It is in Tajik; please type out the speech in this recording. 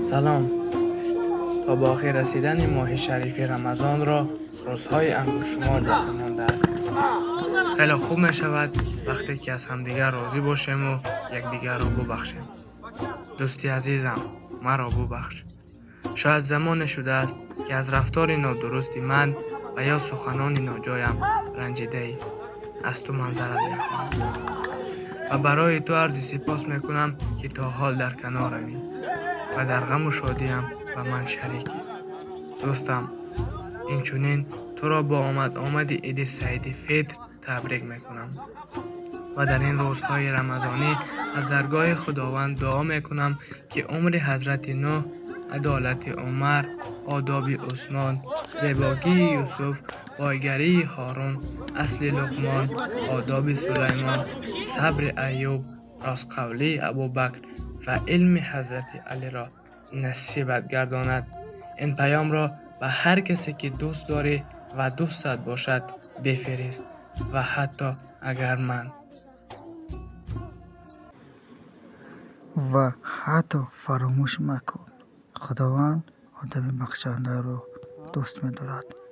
Салом. То ба охир расидани моҳи шарифи Рамазонро рӯзҳои ангуштшумор боқӣ мондааст. Хеле хуб мешавад, вақте ки аз ҳамдигар розӣ бошему якдигарро бубахшем. Дӯсти азизам, маро бубахш. Шояд замоне шудааст, ки аз рафтори нодурусти ман ва ё суханони ноҷоям ранҷидаӣ. Аз ту манзарат мехоҳам. Ва барои ту арзи сипос мекунам, ки то ҳол дар канорамӣ ва дар ғаму шодиям ба ман шарикӣ. Дӯстам, инчунин туро бо омад-омади Иди Саиди Фитр табрик мекунам ва дар ин рӯзҳои рамазонӣ аз даргоҳи Худованд дуо мекунам, ки умри ҳазрати Нӯҳ, адолати Умар, одоби Усмон, зебогии Юсуф, бойгарии Ҳорун, асли Луқмон, одоби Сулаймон, сабри Аюб, ростқавлии Абубакр ва илми ҳазрати Алиро насибат гардонад. Ин паёмро ба ҳар касе, ки дӯст дорӣ ва дӯстат бошад, бифирист ва ҳатто агар ман Ва ҳатто фаромӯш макун, Худованд одами бахшандаро дӯст медорад.